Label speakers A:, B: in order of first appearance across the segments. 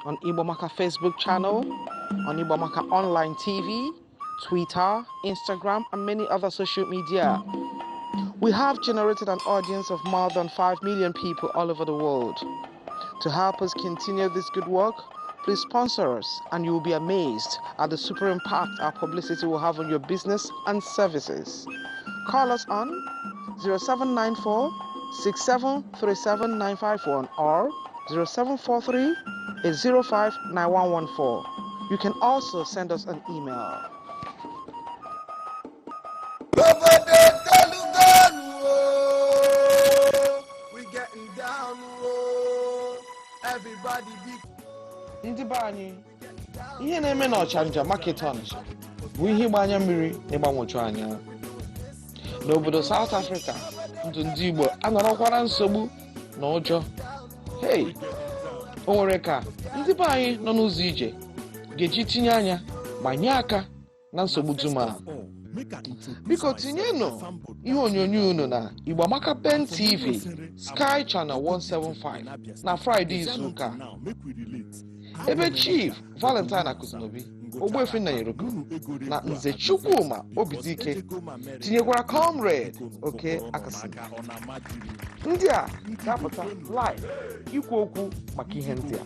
A: On Igbo Amaka Facebook channel, on Igbo Amaka Online TV, Twitter, Instagram, and many other social media. We have generated an audience of more than 5 million people all over the world. To help us continue this good work, please sponsor us and you will be amazed at the super impact our publicity will have on your business and services. Call us on 0794 6737 951 or 0743 805 9114. You can also send us an email.
B: Obodo tolugonu o, we getting down o. Everybody be
A: Ndị be anyị, ihe na-eme n'Ọchanja Market Ọnịsha bụ ihe ịgba anya mmiri na ịgbanwoju anya. N'obodo South Africa, ndụ ndị Igbo anọrọkwara nsogbu na ụjọ. Hei, o nwere ka ndị be anyị nọ n'ụzọ ije ga-eji tinye anya ma nye aka na nsogbu dum a? Biko tinyenụ ihe onyonyo unu na Igbo Amaka Ben TV, Sky Channel 175, na Fraịde izuụka, ebe Chief Valentine Akụzinobi, Ogbuefi Nnanyerugo na Nze Chukwuma Obidike tinyekwara Comrade Oke Akasị, ndị a ga-apụta live ikwu okwu maka ihe ndị a.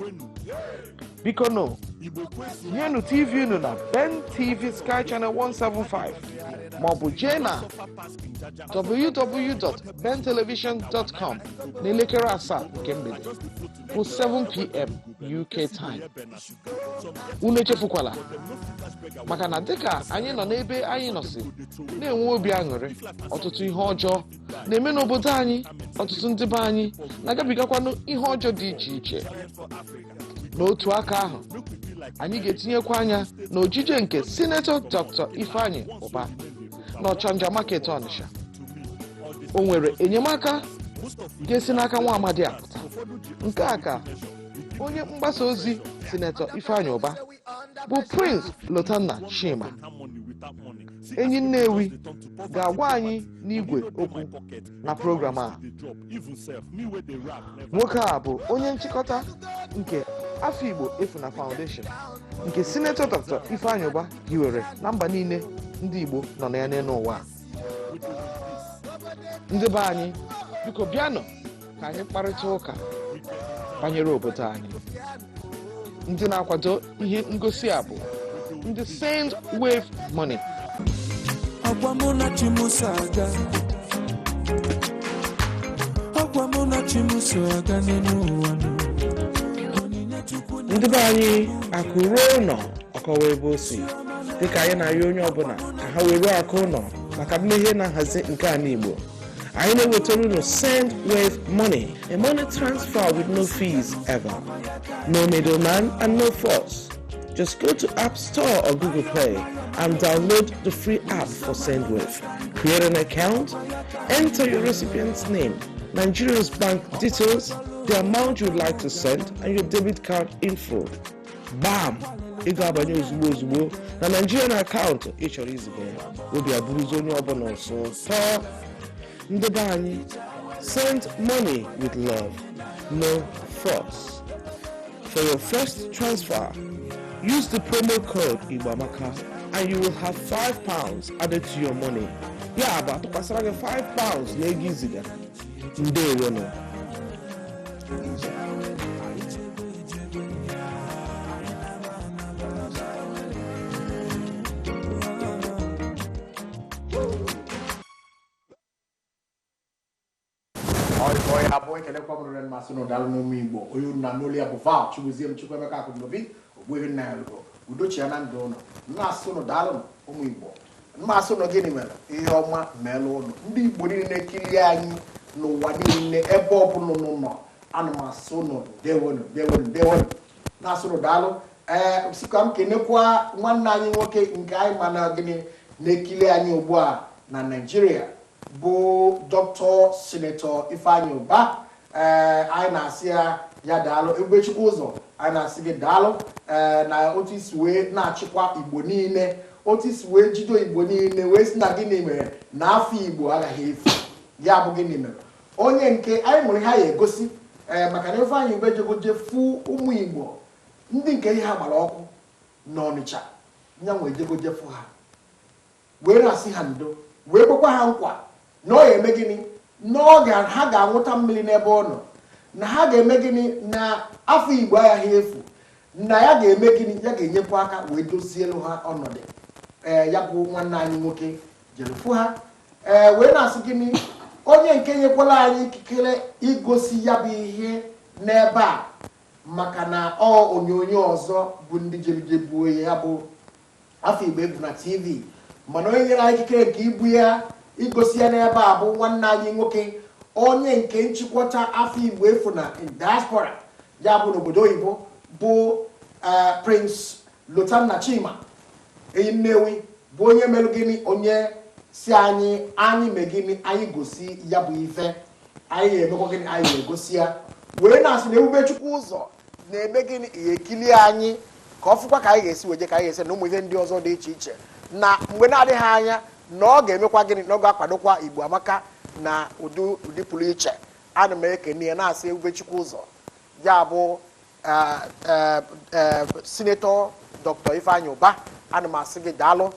A: Biko nụ, nyenụ TV unu na Ben TV, Sky Channel 175, maọbụ jee na www.bentelevision.com n'elekere 7 nke mgbede, bụ 7 p.m. UK time. Unu echefukwala, maka na dịka anyị nọ n'ebe anyị nọsi na-enwe obi aṅụrị, ọtụtụ ihe ọjọọ na-eme n'obodo anyị. Ọtụtụ ndị be anyị na-agabigakwanụ ihe ọjọọ dị iche iche. N'otu aka ahụ, anyị ga-etinyekwa anya n'ojije nke Senator Dr. Ifeanyi Ụba n'Ọchanja Market Ọnịsha. O nwere enyemaka ga-esi n'aka nwa amadi a pụta? Nke a ka onye mgbasa ozi Senator Ifeanyi Ụba, bụ Prince Lotanna Chima Enyi Nnewi, ga-agwa anyị n'igwe okwu na program a. Nwoke a bụ onye nchịkọta nke Afọ Igbo Efuna Foundation nke Senator Dr. Ifeanyi Ụba hiwere na mba niile ndị Igbo nọ na ya n'elu ụwa. Ndị be anyị, biko bịanụ ka anyị kparịta ụka banyere obodo anyị. Ndị na-akwado ihe ngosi a bụ ndị Send Wave Money.
C: Ọkwa mụ na chi m so aga, ọkwa mụ na chi m so aga n'elu ụwa nụ. Onyinye Chukwu.
A: Ndị be anyị, akụ ruo ụlọ, ọkọwa ebe o si. Dịka anyị na-arịọ onye ọbụla ka ha were akụ ụlọ maka mmehie na nhazi nke ala Igbo, anyị na-ewetara unu Send Wave Money, a money transfer with no fees ever, no middleman and no fuss. Just go to App Store or Google Play and download the free app for Sendwave. Create an account, enter your recipient's name, Nigeria's bank details, the amount you'd like to send, and your debit card info. Bam! Ego abanye ozugbo ozugbo na Nigerian akaụntụ ị chọrọ iziga ya. Obi abụrụzi onye ọbụla ọsọ ụtọ. Ndị be anyị, send money with love, no fuss. For your first transfer, use the promo code Igbamaka and you will have £5 added to your money. Ya bụ, atụkwasịra gị £5 na ego iziga. Ndewonụ.
D: Ọ ya bụ, ekelekwa m rere mmasị na ụdalụ n'ụmụ Igbo. Onye unu na n'olu ya bụ Val Chibuzie m, Chukwuemeka Akụnobi, Ogbuefi nna ya lugo udochi ya na ndụ ụnụ. Mmasị ụnụ, daalụ ụmụ Igbo. Mmasị ụnụ, gịnị mere ihe ọma meela ụnụ, ndị Igbo niile na-ekiri anyị n'ụwa niile, ebe ọbụla ụnụ nọ. Ana m asị ụnụ dewonu, dewonu, dewonu, na-asị ụnụ daalụ. Ee, sikwa m kenekwa nwanne anyị nwoke nke anyị ma na gịnị na-ekiri anyị ugbu a na Naịjirịa, bụ Dr. Senator Ifeanyi Ụba. Ee, anyị na-asị ya, ya daalụ. Ebubechukwu ụzọ, anyị na-asị gị daalụ, ee, na otu isi wee na-achịkwa Igbo niile, otu isi wee jido Igbo niile, wee sị na gịnị mere na afọ Igbo agaghị efu. Ya bụ, gịnị mere onye nke anyị nwere ha ya egosi, ee, maka na Ifeanyi Ụba ejegoje fu ụmụ Igbo. Ndị nke ihe ha gbara ọkụ n'Ọnịcha nya nwe ejego jefu ha wee na-asị ha ndo, wee kwekwa ha nkwa na ọ ga-eme gịnị, na ọ ga ha ga-anwụta mmiri n'ebe ọ nọ, na ha ga-eme gịnị, na afọ Igbo agaghị efu, na ya ga-eme gịnị, ya ga-enyekwa aka wee dozielu ha ọnọdụ. Ee, ya bụ nwanne anyị nwoke jere fụ ha, ee, wee na-asị gịnị, onye nke nyekwala anyị ikikere igosi ya bụ ihe n'ebe a, maka na ọ onyonyo ọzọ bụ ndị jere buo ya bụ Afọ Igbo Efu na TV, mana onye nyere anyị ikikere nke ibu ya igosi ya n'ebe a bụ nwanne anyị nwoke, onye nke nchịkọta Afọ Igbo Efu na diaspora, ya bụ n'obodo oyibo, bụ Prince Lotanna Chima Enyi Nnewi, bụ onye melụ gịnị, onye si anyị anyị mee gịnị, anyị gosi ya bụ ife. Anyị ga-emekwa gịnị, anyị ga-egosi ya, wee na-asị na Ebube Chukwu ụzọ na-eme gịnị, ya ekili anyị ka ọ fụkwa ka anyị ga-esi weje, ka anyị ga-esi na ụmụ ihe ndị ọzọ dị iche iche, na mgbe na-adịghị anya na ọ ga-emekwa gịnị, na ọ ga-akwadokwa Igbo Amaka na ụdị ụdị pụrụ iche. Ana m ekene ya, na-asị Ebube Chukwu ụzọ, ya bụ Senator Dr. Ifeanyi Ubah, ana m asị gị daalụ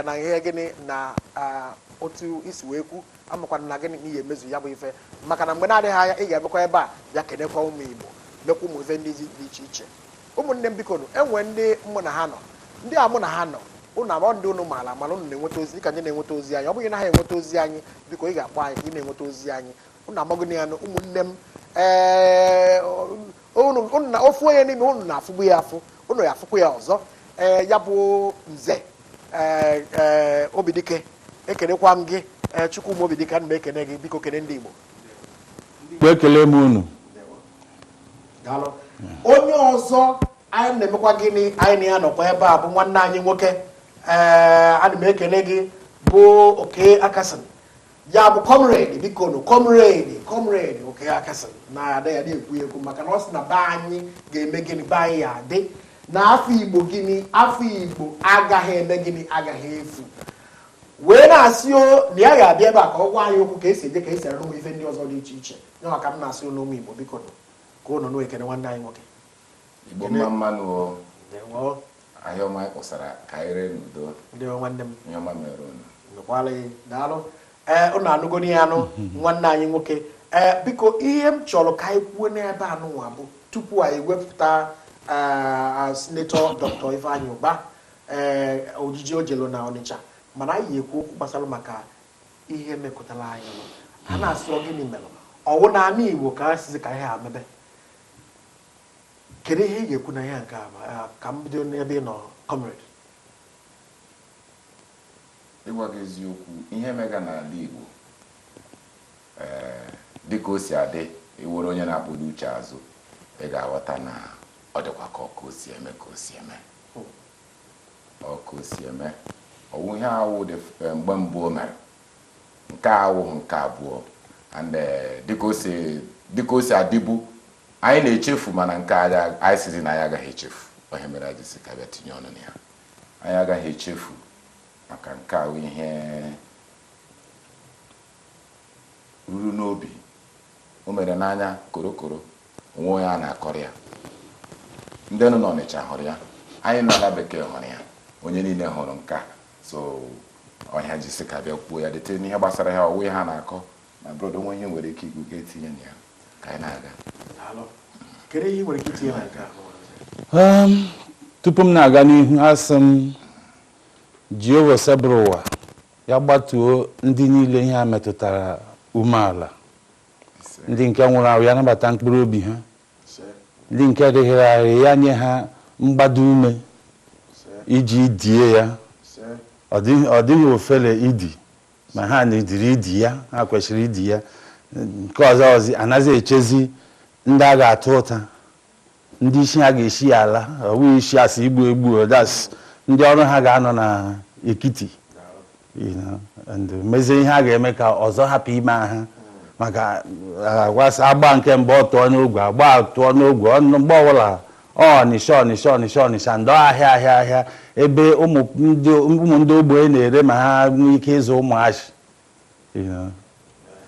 D: na ihe gịnị na otu isi wee kwu, amakwana na gịnị na ihe emezu ya bụ ife, maka na mgbe na-adịghị anya ị ga-emekwa ebe a bịa kenekwa ụmụ Igbo, mekwa ụmụ ife ndị dị iche iche. Ụmụnne m, biko nụ, enwe ndị mụ na ha nọ, ndị a mụ na ha nọ, ụnụ ama ndị ụnụ maara amara, ụnụ na-enweta ozi dịka ndị na-enweta ozi anyị. Ọ bụghị na ha enweta ozi anyị, biko ị ga-akpọ anyị ka ị na-enweta ozi anyị. Ụnụ amago ya nụ, ụmụnne m. Ee, ụnụ na ofu onye n'ime ụnụ na-afụgbu ya afụ, ụnụ ya afụkwu ya ọzọ. Ee, ya bụ Nze, ee, ee, Obidike, ekenekwa m gị. Ee, Chukwuma Obidike, ana m ekene gị. Biko kene ndị Igbo.
E: Igbo, ekele m unu.
D: Daalụ. Onye ọzọ anyị na-emekwa gịnị, anyị na ya nọkwa ebe a, bụ nwanne anyị nwoke. Ee, ana m ekele gị, bụ Oke Akasin, ya bụ comrade. Biko nụ, comrade, comrade Oke Akasin na-ada ya na-ekwu ekwu, maka na ọ sị na be anyị ga-eme gịnị, be anyị adị na afọ Igbo gịnị, afọ Igbo agaghị eme gịnị, agaghị efu, wee na-asị o na ya ga-abịa ebe a ka ọ gwa anyị okwu ka esi eje, ka esi arụ ụmụ ife ndị ọzọ dị iche iche. Ya maka m na-asị ụnụ, ụmụ Igbo, biko nụ, ka ụnụ nụ ekene nwanne anyị nwoke.
F: Igbo, mma mmanụ o.
D: Ndewo.
F: Ahịa ọma anyị kpọsara ka anyị ree n'udo.
D: Ndewo, nwanne m.
F: Ihe ọma mere unu.
D: Mekwala ya. Daalụ. Ee, ụnụ anụgoni ya anụ, nwanne anyị nwoke. Ee, biko, ihe m chọrọ ka anyị kwuo n'ebe anụnwa bụ tupu anyị wepụta Senator Dr. Ifeanyi Ubah, ee, ojiji ojelo na Ọnịcha, mana anyị ekwu okwu gbasara maka ihe mekọtara anyị nụ. A na-asị ọ gịnị mere ọwụ na ala Igbo ka a sizi ka ihe a mebe? Kedu ihe ị ga-ekwu na ihe nke a? Ka m bido n'ebe ị nọ, comrade.
F: Ịgwa gị eziokwu, ihe mega n'ala Igbo, ee, dịka o si adị, iwere onye na-akpụdo uche azụ, ị ga-aghọta na ọ dịkwa ka ọ ka o si eme, ka o si eme, ọ ka o si eme. Ọwụ ihe awụ dị mgbe mbụ o mere nke a, awụghị nke abụọ. And dịka o si adịbu, anyị na-echefu, mana nke anyị, anyị sizi na anyị agaghị echefu. Ihe mere anyị si ka bịa tinye ọnụ na ya, anyị agaghị echefu, maka nke a wụ ihe ruru n'obi. O mere n'anya korokoro onwe onye a na-akọrọ ya. Ndị nọ n'Ọnịcha hụrụ ya, anyị nọ na bekee hụrụ ya, onye niile hụrụ nke a. So ọhịa ji sị ka bịa kwuo ya dete n'ihe gbasara ya, ọwụ ihe ha na-akọ na brodo onwe ihe nwere ike ikwu ga-etinye na ya ka anyị na-aga.
D: Daalụ. Kedu ihe ị nwere ike itinye na nke a?
E: Tupu m na-aga n'ihu, asị m Jehova sebụrụ ụwa ya gbatuo ndị niile ihe a metụtara umeala, ndị nke nwụrụ anwụ ya nabata mkpụrụ obi ha, ndị nke dịghịrị arị ya nye ha mgbado ume iji die ya. Ọ dịghị ofele idi, ma ha na-ediri idi ya, ha kwesịrị idi ya. Nke ọzọ ọzọ, anaghị echezi ndị a ga-atụ ụta, ndị isi ha ga-esi ya ala, ọ bụghị isi asị igbu egbu das, ndị ọrụ ha ga-anọ na ekiti and mezie ihe a ga-eme ka ọzọ hapụ ime ahụ, maka agwasị agba nke mbụ, ọ tụọ n'ogwe, agba tụọ n'ogwe ọnụ, mgbe ọbụla Ọnịsha, Ọnịsha, Ọnịsha, Ọnịsha, ndị ahịa, ahịa, ahịa, ebe ụmụ ndị ogbenye na-ere ma ha nwee ike ịzụ ụmụazị.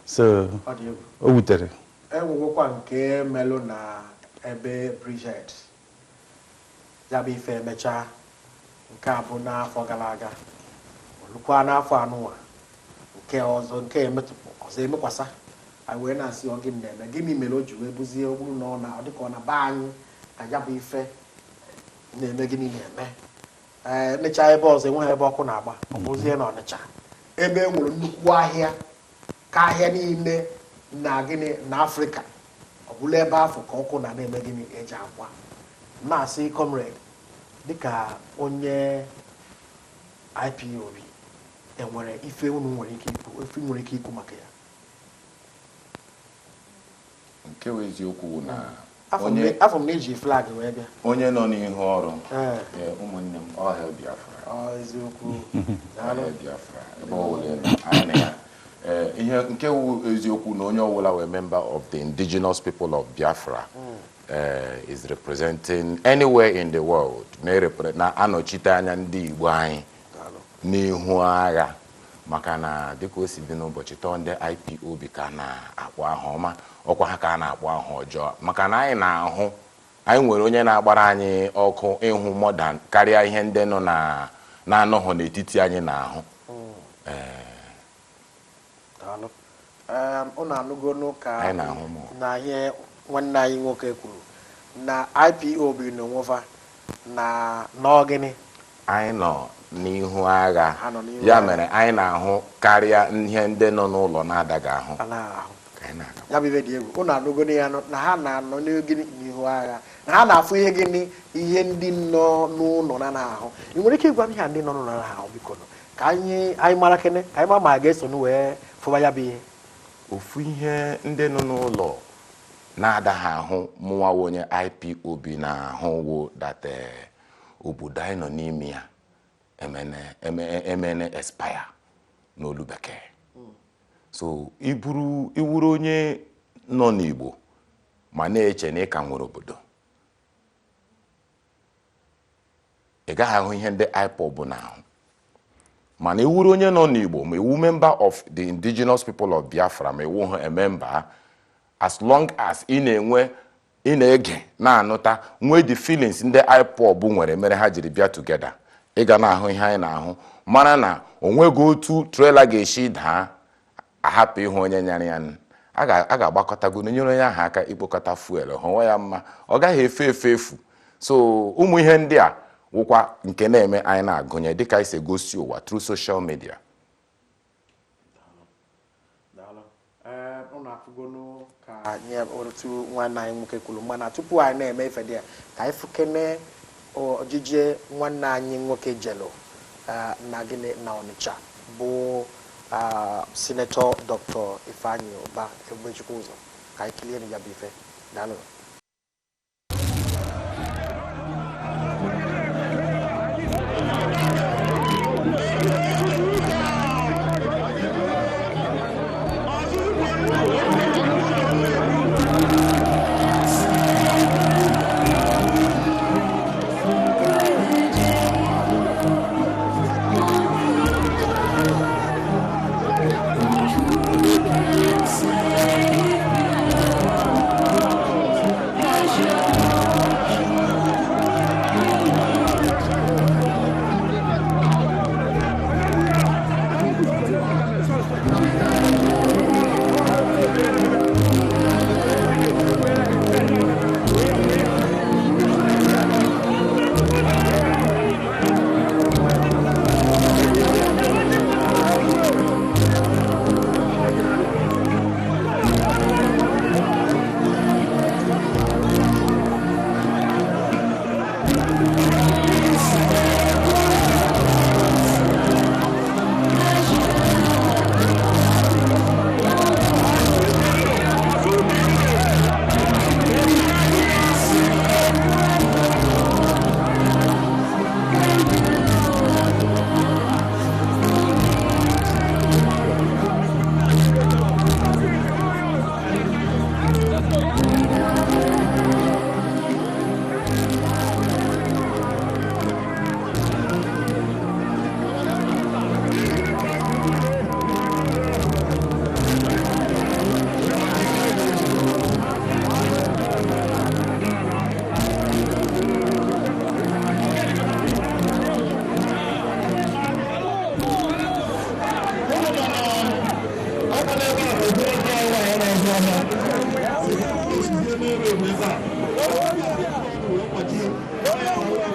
E: So
D: Ọ dị egwu.
E: O wutere.
D: Enwegokwa nke melụ na ebe Bridget. Ya bụ ife emechaa, nke a bụ n'afọ gara aga, olukwa n'afọ anụnwa nke ọzọ nke emetụpụ ọzọ emekwasa. Anyị wee na-asị, ọ gịnị na-eme? Gịnị mere o ji wee bụzie ọ bụrụ na ọ na ọ dịka ọ na be anyị ka ya bụ ife na-eme? Gịnị na-eme? Ee, nechaa ebe ọzọ, enweghị ebe ọkụ na-agba. Ọ bụzie na Ọnịcha, ebe e nwere nnukwu ahịa ka ahịa niile na gịnị na Afrịka, ọ bụla ebe afọ ka ọkụ na na-eme gịnị eji agba. Na-asị, comrade, dịka onye IPOB, enwere ife unu nwere ike ikwu, ife nwere ike ikwu maka ya?
F: Nke bụ eziokwu bụ na
D: Afọ m
F: onye
D: afọ m na-eji flag wee bịa.
F: Onye nọ n'ihu ọrụ.
D: Ee.
F: Ee, ụmụnne m, ọhịa Biafra.
D: Ọ eziokwu. Daalụ.
F: Ọhịa Biafra, ebe ọbụla ị nọ, anyị na ya. Ee, ihe nke wụ eziokwu na onye ọbụla wee member of the Indigenous People of Biafra is representing anywhere in the world, na-anọchite anya ndị Igbo anyị n'ihu agha, maka na dịka o si dị n'ụbọchị tọọ, ndị IPOB ka na-akpọ aha ọma, ọkwa ha ka a na-akpọ aha ọjọọ, maka na anyị na-ahụ, anyị nwere onye na-agbara anyị ọkụ ịhụ modern karịa ihe ndị nọ na na-anọghọ n'etiti anyị na-ahụ.
D: Daalụ. Unu anụgonu ka
F: Anyị na-ahụ mụ.
D: na ihe nwanne anyị nwoke kwuru na IPOB n'onwefa na n'ọgịnị?
F: Anyị nọ n'ihu agha.
D: Ha nọ n'ihu
F: Ya
D: agha.
F: mere anyị na-ahụ karịa ihe ndị nọ n'ụlọ na-adaghị ahụ.
D: A na-ahụ.
F: Ka anyị na-aga.
D: Ya bụ ife dị egwu. Unu anụgonu ya nụ, na ha na-anọ n'gịnị n'ihu agha, na ha na-afụ ihe gịnị, ihe ndị nọ n'ụlọ na na-ahụ. Ị nwere ike ịgwa m ihe a ndị nọ n'ụlọ na-ahụ, biko nụ, ka anyị mara kene, ka anyị mara ma a ga-eso nụ wee fụba ya bụ ihe.
F: Ofu ihe ndị nọ n'ụlọ na-adaghị ahụ, mụnwa wụ onye IPOB na-ahụ, wụ that obodo anyị nọ n'ime ya emene expire n'olu bekee. So iburu iwuru onye nọ n'Igbo ma na-eche na ị ka nwere obodo, ị gaghị ahụ ihe ndị IPOB na-ahụ. Mana iwuru onye nọ n'Igbo, ma iwu member of the Indigenous People of Biafra, ma iwu ha a member, as long as ị na-enwe, ị na-ege, na-anụta, nwee the feelings ndị IPOB nwere mere ha jiri bịa together, ị ga na-ahụ ihe anyị na-ahụ, mara na o nweghị otu trailer ga-esi daa ahapụ ịhụ onye nyara ya. A ga-agbakọtago nyere onye ahụ aka ikpokọta fuel hụwa ya mma, ọ gaghị efe efe efu. So ụmụ ihe ndị a wụkwa nke na-eme anyị na-agụnye dịka anyị si egosi ụwa through social media.
D: Daalụ. Ee, unu afụgonu ka anyị otu nwanne anyị nwoke kwuru, mana tupu anyị na-eme ife dị ya, ka anyị fụkene ojije nwanne anyị nwoke jelu na gịnị na Ọnịcha, bụ Senator Dr. Ifeanyi Ụba Ebubechukwu ụzọ, ka anyị kilie ya bụ ife. Daalụ.
C: Save me.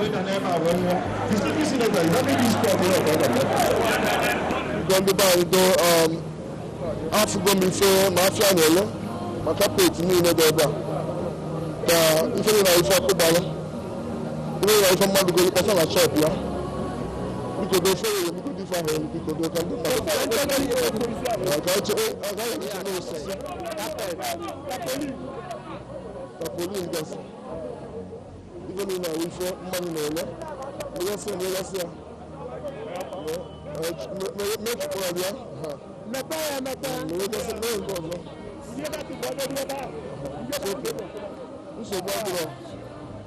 G: wee n'ebe a wee nwụọ. The city senator is only this court here ka ọ ga-abịa.
H: Biko ndị be anyị do afụgo m ife ma afịa na-ele ma kapet niile dị ebe a ka ife dị na ife ọkụ gbara ife dị na ife mmadụ goro kpọsa na shọp ya. Biko do ofe ya, biko dị ife ahụ elu, biko do ka ndị mmadụ ka eche agaghị eche n'osisi tapolin gasị ife niile na ife mmadụ na-ele megasị ya megasị ya nsogbu adịrọ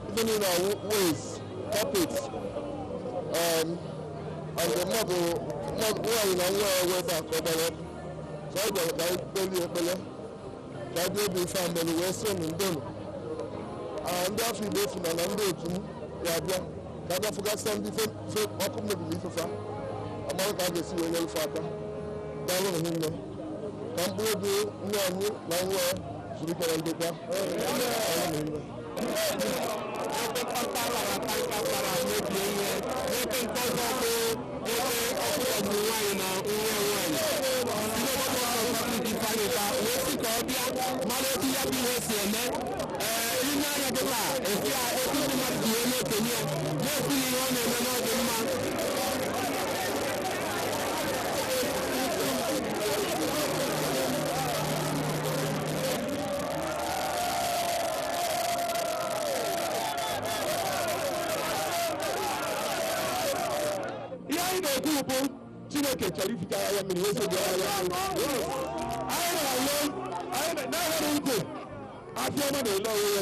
H: ife niile awụ ways carpet and mmadụ nwaanyị na nwa ya wee ebe a ka ọ gbara ọkụ. So anyị bịara ka anyị kpelie ekpele ka anyị bịa obi ife a mere wee sị unu ndonu ndị afọ Igbo efu na na ndị otu m ga-abịa ka a bịa fụgasịa ndị ife ọkụ mebiri ifefa amara ka a ga-esi wee nyere ife aka. Daalụ nụ nne ka mkpụrụ obi nne anyị na nwa ya zuru ike na ndokwa. Daalụ nụ nne.
G: Ihe anyị na-ekwu bụ Chineke chọrọ ifichara ya mmiri wee sobi ya mmiri. Anyị na-alụ anyị na-ahụrụ ntị afịa ọma na-ele onwe ya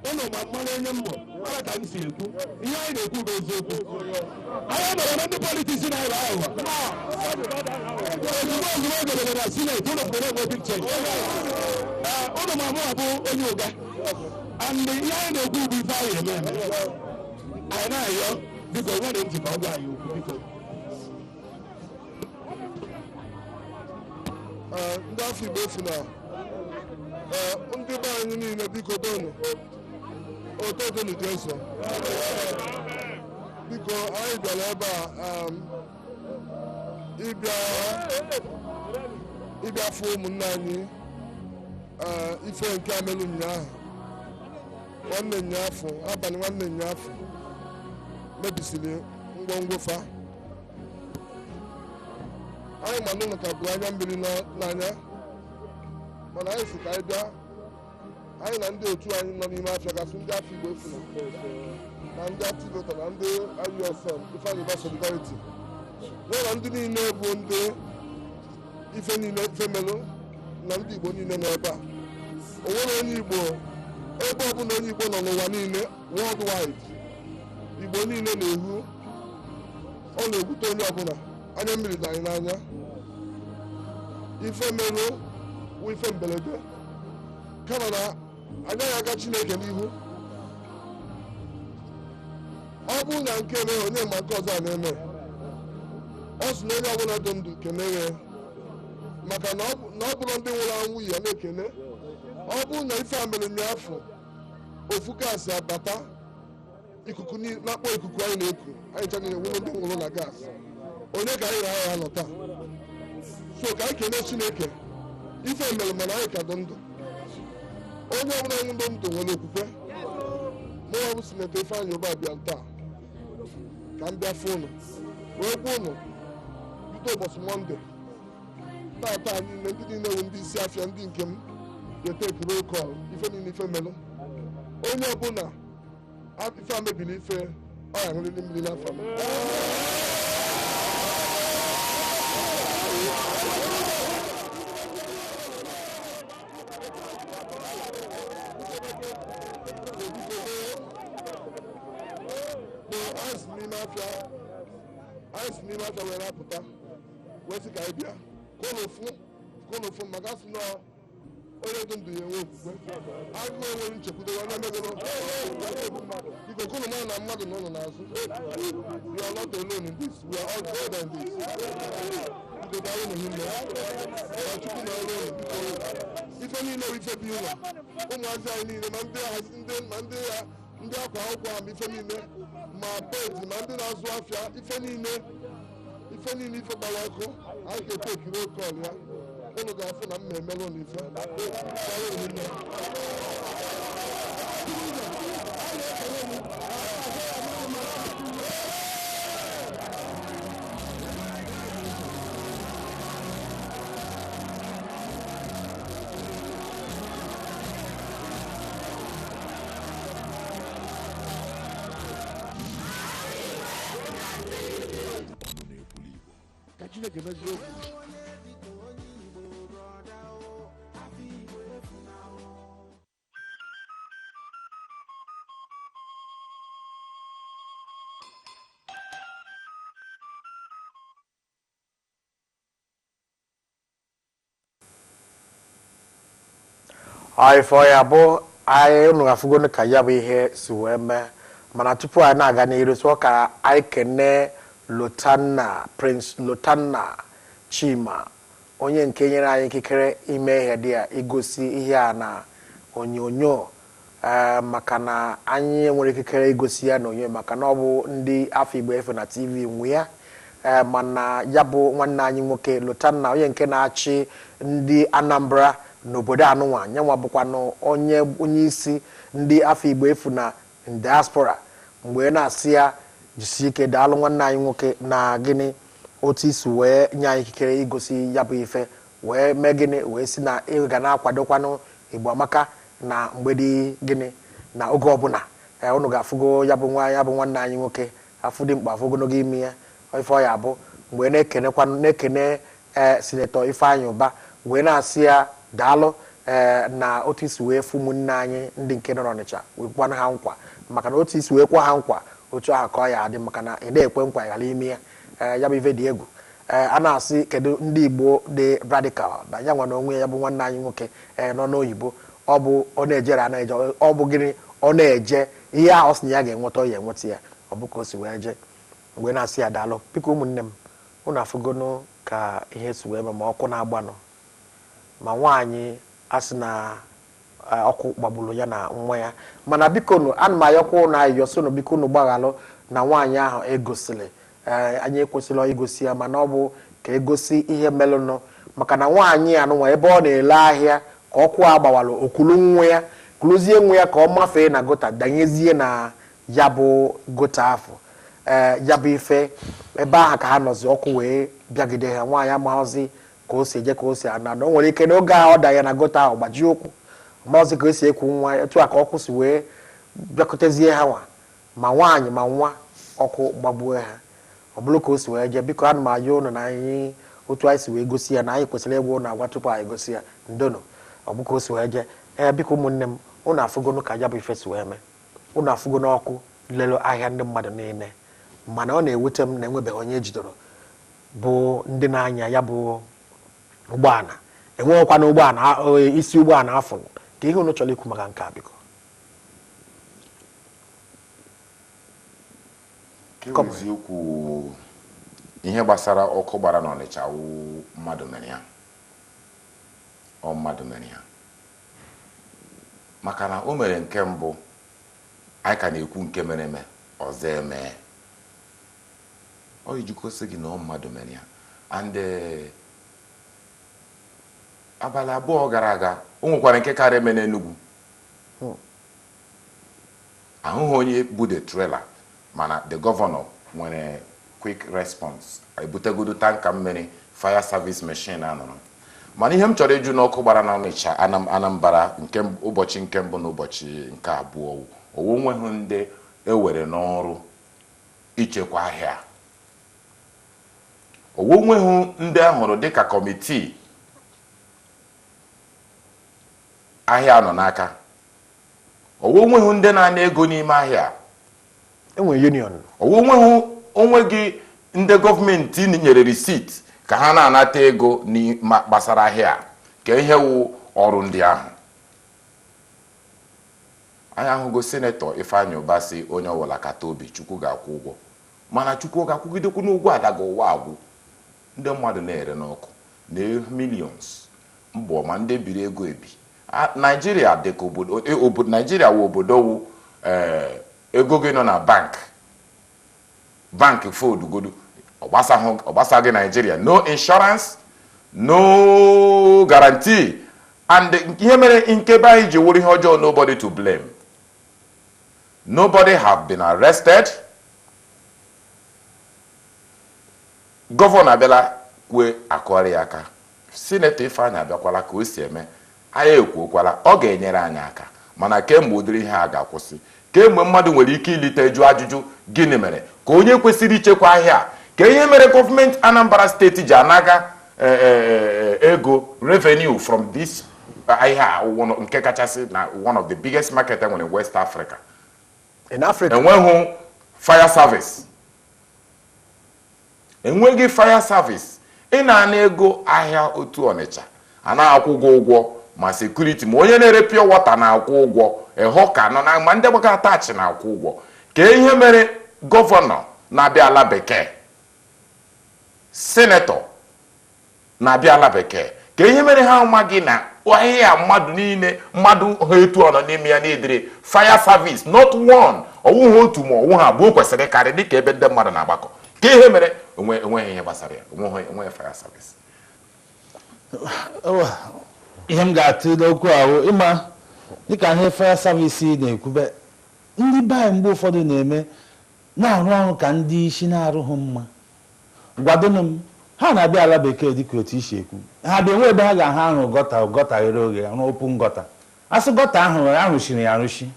G: ụlọ ma mmanụ onye mmụ mara ka m si ekwu ihe anyị na-ekwu bụ eziokwu. Anyị nọrọ na ndị politiks na-aghọ aghụghọ ozugbo ozugbo o dobere na sineti ụlọ pụrụ enwe big change. Ụlọ ma mụ abụ onye ụga and ihe anyị na-ekwu bụ ife anyị eme eme. Anyị na-ayọ biko nwere ntị ka ọ gwa anyị okwu biko.
H: Ndị afọ Igbo efu na ndị be anyị niile biko donu oto donu Jesu. Biko anyị bịara ebe a ịbịa fụ ụmụnne anyị ife nke amelu ụnyaahụ nwanne nyaafụ abalị nwanne nyaafụ mebisiri ngwongwo fa. Anyị ma n'ụlọ ka bụ anya mmiri n'anya mana anyị si ka anyị bịa anyị na ndị otu anyị nọ n'ime afịa gasị ndị afọ Igbo efu na ndị activator na ndị IUSM Ifeanyi Uba Solidarity ya na ndị niile bụ ndị ife niile ife melụ na ndị Igbo niile nọ ebe a. O nwere onye Igbo ebe ọbụla onye Igbo nọ n'ụwa niile worldwide Igbo niile na-ehu ọ na-egwute onye ọbụla anya mmiri dị anyị n'anya. Ife merụ wụ ife mberede kama na agaghị aga Chineke n'ihu. Ọ bụrụ na nke emeghe onye ma nke ọzọ a na-eme ọ sị na onye ọbụla dị ndụ keneghe maka na ọ bụrụ ndị nwụrụ anwụ ya na-ekene. Ọ bụrụ na ife a mere nyaafụ ofu gaasị abata ikuku na-akpọ ikuku anyị na-eku anyị chọrọ nwụrụ ndị nwụrụ na gaasị onye ka anyị na-agha anọ taa. So ka anyị kelee Chineke ife mere mana anyị ka dị ndụ. Onye ọbụla nwụrụ ndụ nwere okwukwe. Mụnwa bụ Sinetọ Ifeanyi Uba bịa taa ka m bịa fụ ụnụ wee gwa ụnụ bido ụbọchị Mọnde tata niile ndị niile wụ ndị isi afịa ndị nke m ga-eteki roll call ife niile ife melụ onye ọbụla ife a mebiri ife ọ ya ṅụrịrị mmiri n'afọ m. Anyị si n'ime afịa were apụta wee sị ka anyị bịa ka ụlọ fụ maka asị na onye dị ndụ ya enwe okwukwe agụụ enwere nchekwudo onye megoro. Biko kụnụ mara na mmadụ nọ n'azụ. We are not alone in this, we are all together in this. Biko daalụ nụ hinne na Chukwu na ọrụ ụlọ. Biko ife niile bụ ife bi ụlọ ụmụazị anyị niile ma ndị Ndị akwa akwụkwọ ama ife niile, ma peti, ma ndị na-azụ afịa, ife niile, ife niile, ife gbara ọkụ, anyị ga-eteki roll call ya. Unu ga-afụ na mma emelụ na ife. Daalụ rinne.
G: Ka Chineke mezie okwu.
D: Ifo ya bụ anyị, unu afụgonu ka ya bụ ihe si wee mee. Mana tupu anyị na-aga n'iru, sọ ka anyị kene Lotanna, Prince Lotanna Chima, onye nke nyere anyị ikikere ime ihe dị ya, igosi ihe a na onyonyo, ee, maka na anyị nwere ikikere igosi ya na onyonyo, maka na ọ bụ ndị Afọ Igbo Efe na TV nwe ya. Ee, mana ya bụ nwanne anyị nwoke Lotanna, onye nke na-achị ndị Anambra n'obodo anụnwa, nyanwa bụkwanụ onye isi ndị Afọ Igbo Efu na diaspora, mgbe na-asị ya jisie ike. Daalụ, nwanne anyị nwoke, na gịnị otu isi wee nye anyị ikikere igosi ya bụ ife, wee mee gịnị, wee si na ị ga na-akwadokwanụ Igbo Amaka na mgbe dị gịnị na oge ọbụla. Ee, unu ga-afụgo ya bụ nwa, ya bụ nwanne anyị nwoke, afụ dị mkpa, afụ ogologo imi ya. Ife ọ ya bụ mgbe na-ekenekwa, na-ekene ee Senator Ifeanyị Ụba, wee na-asị ya daalụ, ee, na otu isi wee fụ ụmụnne anyị ndị nke nọ n'Ọnịcha, wee kwana ha nkwa, maka na otu isi wee kwa ha nkwa, otu ahụ ka ọ ya adị, maka na ị na-ekwe nkwa ghara ime ya. Ee, ya bụ ife dị egwu. Ee, a na-asị kedu ndị Igbo dị radical na ya nwa na onwe ya bụ nwanne anyị nwoke, ee, nọ n'oyibo. Ọ bụ ọ na-ejere a na-eje, ọ bụ gịnị, ọ na-eje ihe ahụ ọ sị na ya ga-enweta, ọ ya enweta ya. Ọ bụ ka o si wee jee, mgbe na-asị ya daalụ. Biko, ụmụnne m, unu afụgonu ka ihe si wee mee, ma ọkụ na-agbanụ, ma nwaanyị a sị na ọkụ gbagburu ya na nwa ya. Mana biko nụ, ana m ayọkwa ụnụ ayịyọ, sị unu biko, unu gbaghalụ na nwaanyị ahụ egosiri. Ee, anyị ekwesịrị igosi ya, mana ọ bụ ka egosi ihe melụnụ, maka na nwaanyị anụnwa, ebe ọ na-ele ahịa ka ọkụ a gbawara, okulu nwa ya, kuluzie nwa ya ka ọ mafee na gutter, danyezie na ya bụ gutter afọ. Ee, ya bụ ife ebe ahụ ka ha nọzi, ọkụ wee bịagide ha. Nwaanyị amaghịzi ka o si eje, ka o si ana, na o nwere ike n'oge ahụ ọ danye na gutter ahụ, gbajie ụkwụ, amaghịzi ka o si ekwu nwa. Etu a ka ọkụ si wee bịakutezie ha nwa, ma nwaanyị ma nwa, ọkụ gbagbuo ha. Ọ bụrụ ka o si wee jee. Biko, ana m ayọ ụnụ na anyị otu anyị si wee gosi ya, na anyị kwesịrị ịgwa ụnụ agwa tupu anyị gosi ya. Ndono, ọ bụ ka o si wee jee. Ee, biko, ụmụnne m, ụnụ afụgonu ka ya bụ ife si wee mee. Ụnụ afụgonu ọkụ lelu ahịa ndị mmadụ niile. Mana ọ na-ewute m na enwebeghị onye ejidoro bụ ndị na-anya ya bụ ụgbọala. Enweghịkwana ụgbọala, isi ụgbọala afụrụ. Ka ihe unu chọrọ ikwu maka nke a, biko?
F: Nke bụ eziokwu, ihe gbasara ọkụ gbara n'Ọnịcha wụ mmadụ mere ya. Ọ mmadụ mere ya, maka na o mere nke mbụ, anyị ka na-ekwu nke mere eme ọzọ eme. Ọ ijikọsị gị na ọ mmadụ mere ya. And abalị 2 gara aga, o nwekwara nke karịa eme n'Enugu. Ahụghị onye bụ the trailer, mana the governor nwere quick response, ebutegodo tanker mmiri, fire service machine anọrọ. Mana ihe m chọrọ ịjụ, n'ọkụ gbara na Ọnịcha, Anambra, nke ụbọchị nke mbụ na ụbọchị nke abụọ, owo nweghị ndị ewere n'ọrụ ichekwa ahịa? Owo nweghị ndị ahụrụ dịka committee ahịa nọ n'aka? Owo nweghị ndị na-ana ego n'ime ahịa?
D: Enwere union.
F: Owo nweghị onwe gị ndị gọọmenti nyere receipt ka ha na-anata ego gbasara ahịa? Ka ihe wụ ọrụ ndị ahụ? Anyị ahụgo Senator Ifeanyị Ụba si onye ọbụla kata obi, Chukwu ga-akwụ ụgwọ. Mana Chukwu ọ ga-akwụgidekwu n'ụgwọ adaga ụwa agwụ? Ndị mmadụ na-ere n'ọkụ na millions mbọ, ma ndị biri ego ebi. Naijiria dịka obodo, obodo Naijiria wụ obodo wụ Ego gị nọ na bank, bank fold godu, ọ gbasaghị Nigeria. No insurance, no guarantee. And ihe mere nke be anyị ji wụrụ ihe ọjọọ, nobody to blame, nobody have been arrested. Gọvanọ abịala kwue akụgharị ya aka. Senator Ifeanyị abịakwala ka o si eme, anyị ekwuokwala ọ ga-enyere anyị aka. Mana kemgbe ụdịrị ihe a ga-akwụsị? Kemgbe mmadụ nwere ike ilite jụọ ajụjụ, gịnị mere ka onye kwesịrị ichekwa ahịa, ka ihe mere gọọmenti Anambra Steeti ji anaga ego revenue from this ahịa nke kachasị na one of the biggest market enwere in West Africa?
D: In Africa.
F: Enweghị fire service, enweghị fire service. Ị na-ana ego ahịa otu Ọnịcha, a na-akwụ gị ụgwọ, ma security, ma onye na-ere pure water na-akwụ ụgwọ, ịhụ ka nọ na ma ndị gbaga atachi na-akwụ ụgwọ. Ka ihe mere gọvanọ na-abịa ala bekee, senator na-abịa ala bekee, ka ihe mere ha amaghị na ahịhịa mmadụ niile, mmadụ ha etu ọ nọ n'ime ya na-edere fire service, not one, ọwụghị otu ma ọwụ ha abụọ kwesịrị karị dịka ebe ndị mmadụ na-agbakọ? Ka ihe mere enweghị ihe gbasara ya, enweghị fire service.
E: Ihe m ga-atụ n'okwu ahụ, ịma dịka ihe fire service na-ekwube, ndị be anyị mgbe ụfọdụ na-eme na-arụ ọrụ ka ndị isi na-arụghị mma. Gwadonụ m, ha na-abịa ala bekee dịka otu isi ekwu, ha bịa enwe ebe ha ga-aha arụ gutter, gutter ghere oghe, arụ open gutter. Asị gutter ahụ arụchiri ya arụchi,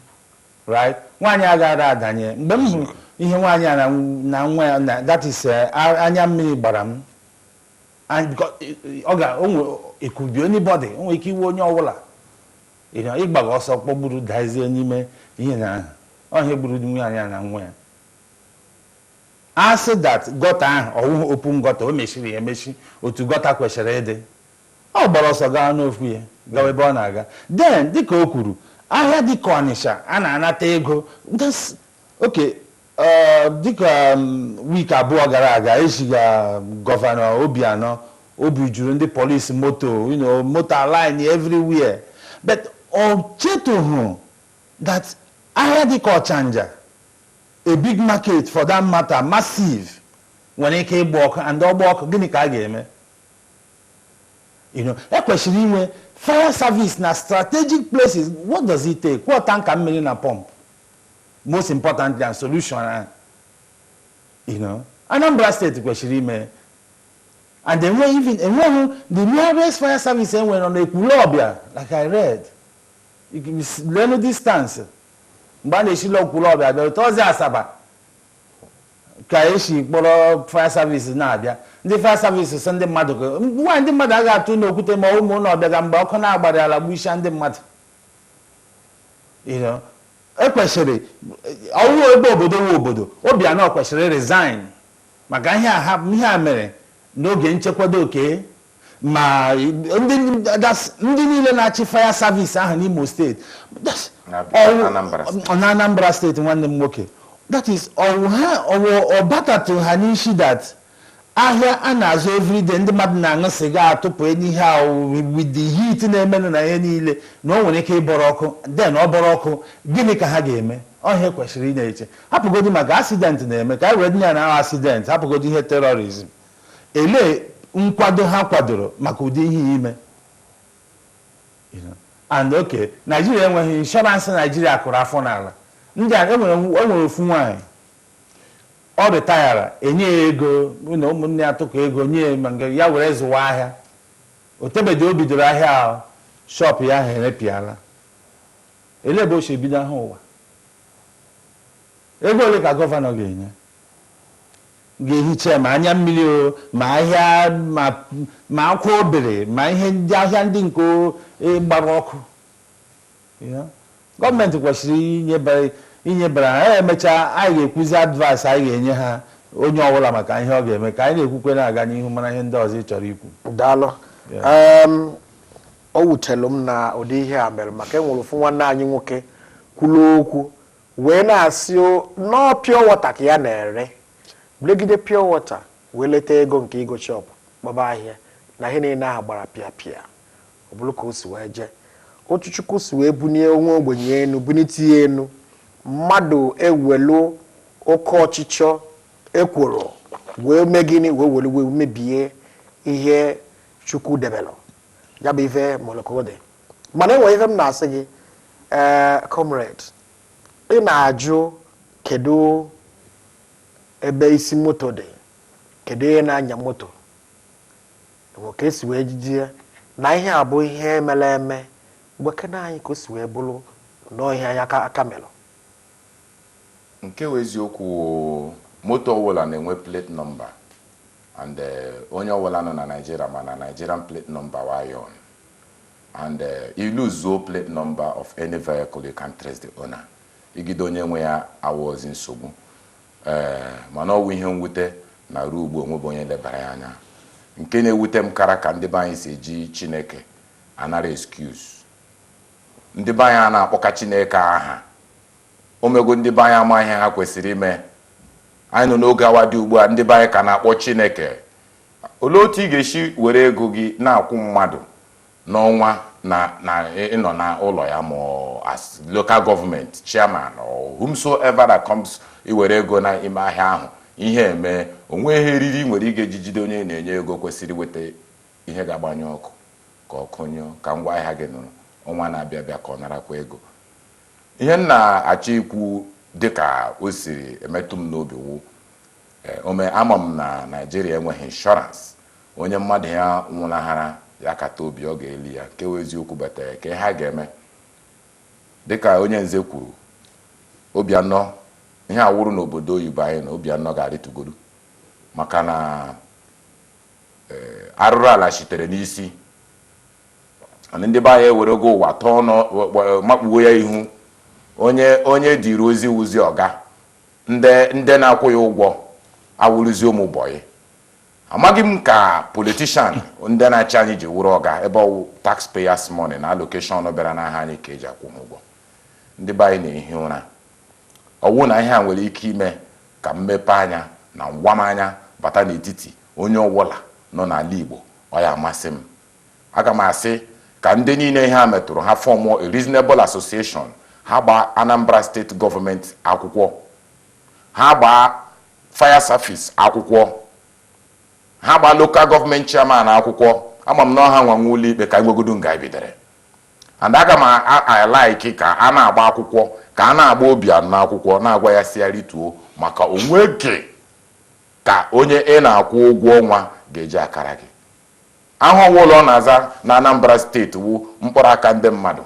E: right? Nwaanyị agaghị adanye. Mgbe m hụrụ ihe nwaanyị a na nwa ya na, that is, anya mmiri gbara m. Ọ ga onwe, it could be anybody, o nwere ike iwe onye ọbụla ịgbaga ọsọ kpọgburu dazie n'ime ihe na ọhịa gburu nwaanyị a na nwa ya. Asị that gutter ahụ ọwụghị open gutter, o mechiri ya emechi otu gutter kwesịrị ịdị, ọ gbara ọsọ gaa n'ofu ya, gawa ebe ọ na-aga. Then dịka o kwuru, ahịa dịka Ọnịsha a na-anata ego. Okay, dịka week 2 gara aga, eziga gọvanọ Obianọ, obi juru ndị polisi, moto moto line everywhere, but ọ chetụghụ that ahịa dịka Ọchanja, a big market for that matter, massive, nwere ike ịgba ọkụ. And ọgba ọkụ, gịnị ka a ga-eme? Ekwesịrị inwe fire service na strategic places. What does it take? Kwụọ tanker mmiri na pump, most importantly, and solution ahụ Anambra Steeti kwesịrị ime. And enwe even enweghị the nearest fire service enwere nọ n'Ekwulọbịa. Like I read, lenu distance mgbe a na-esi Ekwulọbịa bịa otu Asaba ka esi kpọrọ fire service na-abịa. Ndị fire service sị ndị mmadụ ka nwaanyị, ndị mmadụ agaghị atụ n'okwute ma ụmụ ụlọ ọbịaga mgbe ọkụ na-agbara ala gbusia ndị mmadụ. Ekwesịrị ọwụwa ebe obodo nwe obodo. Obianọ kwesịrị resign maka ihe a ihe a mere n'oge nchekwado oke ma ndị niile na-achị fire service ahụ n'Imo Steeti na Anambra Steeti. Nwanne m nwoke, that is, ọwụ ha ọwụ ọbatatụ ha n'isi that ahịa a na-azụ everyday, ndị mmadụ na-aṅụ sịga atụpụ n'ihe ahụ, with the heat na-emenụ na ihe niile, na o nwere ike ịbọrọ ọkụ. Then ọ bọrọ ọkụ, gịnị ka ha ga-eme? Ọhịa kwesịrị ị na-eche. Hapụgodi maka accident na-eme ka anyị were ya na accident, hapụgodi ihe terrorism, elee nkwado ha kwadoro maka ụdị ihe ime? And okay, Naijiria enweghị insurance, Naijiria kụrụ afọ n'ala. Ndị a enwere ofu nwaanyị ọ retire, enye ya ego na ụmụnne ya tụkọ ego nye ya, ma nke ya were zụwa ahịa. O tebedi o bidoro ahịa ahụ, shop ya ahụ erepịala. Elee ebe o si ebido ahụ ụwa? Ego ole ka gọvanọ ga-enye ga-ehicha ma anya mmiri o, ma ahịa, ma akwa obere, ma ihe ndị ahịa ndị nke gbara ọkụ? Gọọmenti kwesịrị inyebara ha. Emechaa, anyị ga-ekwuzi advice anyị ga-enye ha, onye ọbụla maka ihe ọ ga-eme, ka anyị na-ekwukwe na-aga n'ihu. Mara ihe ndị ọzọ ị chọrọ ikwu.
D: Daalụ. O wutelu m na ụdị ihe a mere, maka enwere ofu nwanne anyị nwoke kwuru okwu wee na-asị nọọ pure water ka ya na-ere, legide pure water wee leta ego nke igo shop kpọba ahịa na ihe niile ahụ gbara pịa pịa. Ọ bụrụ ka o si wee jee, otu Chukwu si wee bunie onwe ogbenye enu, bunite ya enu. Mmadụ ewelu oke ọchịchọ, ekworo wee mee gịnị, wee welu wee mebie ihe Chukwu debelụ ya bụ ife molokode. Mana enwere ife m na-asị gị, ee, comrade, ị na-ajụ kedu ebe isi moto dị, kedu ihe na-anya moto, enwe ka esi wee jijie na ihe a bụ ihe mere eme. Gwakena anyị ka o si wee bụrụ nọọ ihe anyị aka melụ.
F: Nke wụ eziokwu, moto ọbụla na-enwe plate number, and onye ọbụla nọ na Nigeria ma na Nigerian plate number wayon, and you lose plate number of any vehicle, you can trace the owner, igide onye nwe ya awụọzi nsogbu. Ee, mana ọ wụ ihe mwute na ruo ugbu onwebe onye lebara ya anya. Nke na-ewute m kara ka ndị be anyị si eji Chineke anara excuse. Ndị be anyị a na-akpọka Chineke aha omego. Ndị be anyị ama ihe ha kwesịrị ime. Anyị nọ n'oge awa dị ugbu a, ndị be anyị ka na-akpọ Chineke. Olee otu ị ga-esi were ego gị na-akwụ mmadụ n'ọnwa na ịnọ na ụlọ ya, ma ọ as local government chairman or whomsoever that comes, iwere ego na ime ahịa ahụ, ihe eme onwe ihe eriri nwere ị ga-eji jide onye na-enye ego kwesịrị iweta ihe ga-agbanye ọkụ ka ọkụ nyụọ, ka ngwa ahịa gị nụrụ ọnwa na-abịa bịa ka ọ narakwa ego. Ihe m na-achọ ikwu, dịka o siri emetụ m n'obi, wụ ome ama m na Naijiria enweghị insurance. Onye mmadụ ya nwụnahara ya, kata obi ọ ga-eli ya. Nke wụ eziokwu betere ka ihe a ga-eme, dịka onye nze kwuru, Obianọ, ihe awụrụ n'obodo oyibo anyị na Obianọ ga-arịtụgodu, maka na arụrụ ala sitere n'isi. Mana ndị be anyị ewere ogo ụwa tọọ nọ makpuo ya ihu. Onye dịrị ozi wuzi ọga, ndị na-akwụ ya ụgwọ awụrụzi ụmụ bọyị. Amaghị m ka politician ndị na-achị anyị ji wụrụ ọga, ebe ọwụ taxpayers money na allocation bịara n'aha anyị ka eji akwụ ha ụgwọ. Ndị be anyị na-ehi ụra. Ọwụ na ihe a nwere ike ime ka mmepe anya na ngwamanya bata n'etiti onye ọbụla nọ n'ala Igbo, ọ ya amasị m. Aga m asị ka ndị niile ihe a metụrụ ha form a reasonable association, ha gbaa Anambra State Government akwụkwọ, ha gbaa fire service akwụkwọ, ha gbaa local government chairman akwụkwọ. Ama m na ọha nwa nwe ụlọ ikpe ka nwegodo nga anyị bidere. And aga m a-like ka a na-agba akwụkwọ, ka a na-agba Obianọ akwụkwọ, na-agwa ya si ya rituo, maka onweke ka onye ị na-akwụ ụgwọ ọnwa ga-eji akara gị. Aha ọwụla ọ na-aza na Anambra Steeti wụ mkpụrụ aka ndị mmadụ.